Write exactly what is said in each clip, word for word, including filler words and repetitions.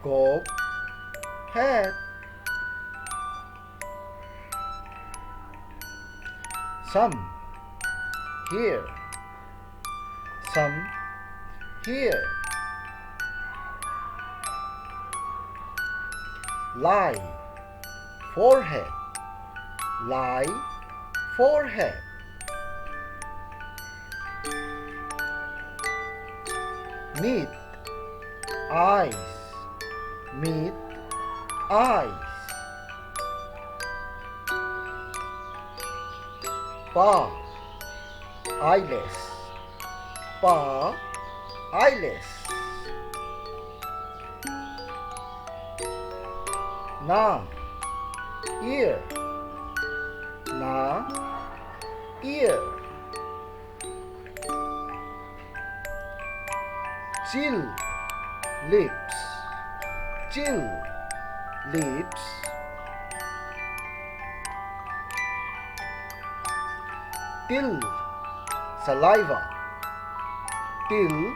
Cocked hat. Thumb, here. Thumb, here. Lie, forehead. Lie, forehead. Meet, eyes. Meet, eyes. Paw, eyelash. Paw, eyelash. Nose, ear. Nose, ear. Chin, lips. Chin, lips. Teeth, saliva. Teeth,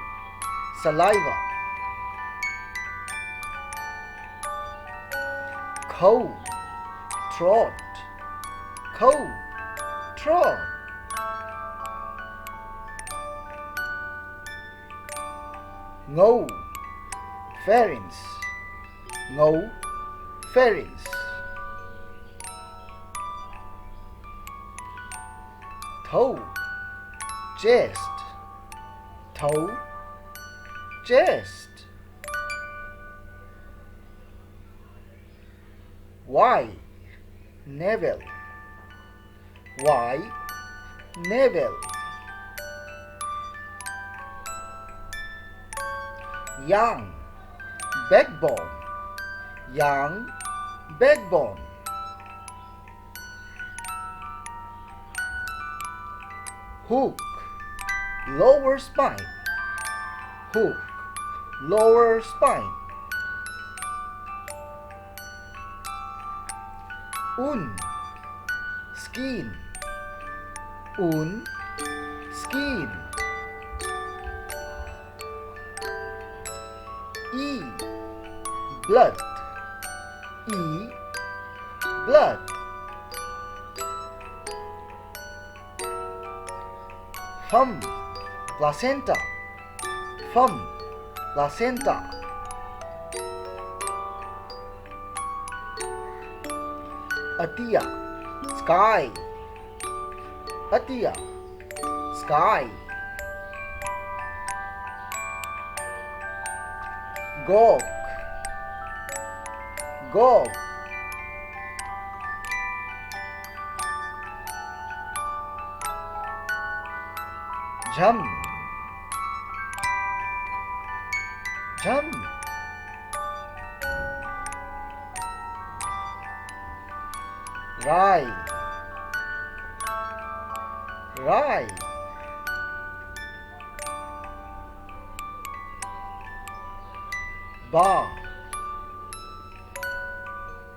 saliva. Khau, throat. Khau, throat. Ngau, pharynx. Ngau, pharynx. Thau, chest. Thau, chest. Vai, navel. Vai, navel. Yang, backbone. Yang, backbone. Hook, lower spine. Hook, lower spine. Un, skin. Un, skin. I, Blood. E, blood. Fam, placenta. Fam, placenta. Atia, sky. Atia, sky. Gok, gok. Jam, jam. Rai, rai. Ba,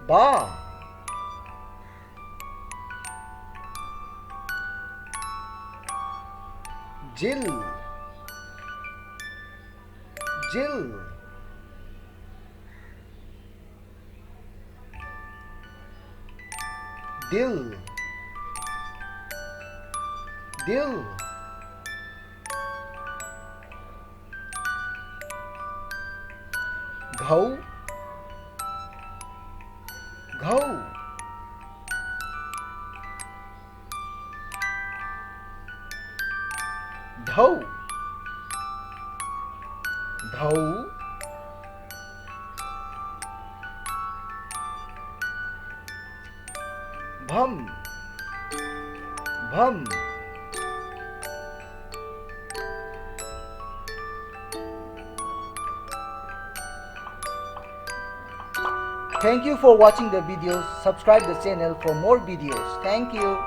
ba. Jil, jil. Dil, dil. Ghau, ghau. Dhau, dhau. Bham, bham. Thank you for watching the videos. Subscribe the channel for more videos. Thank you.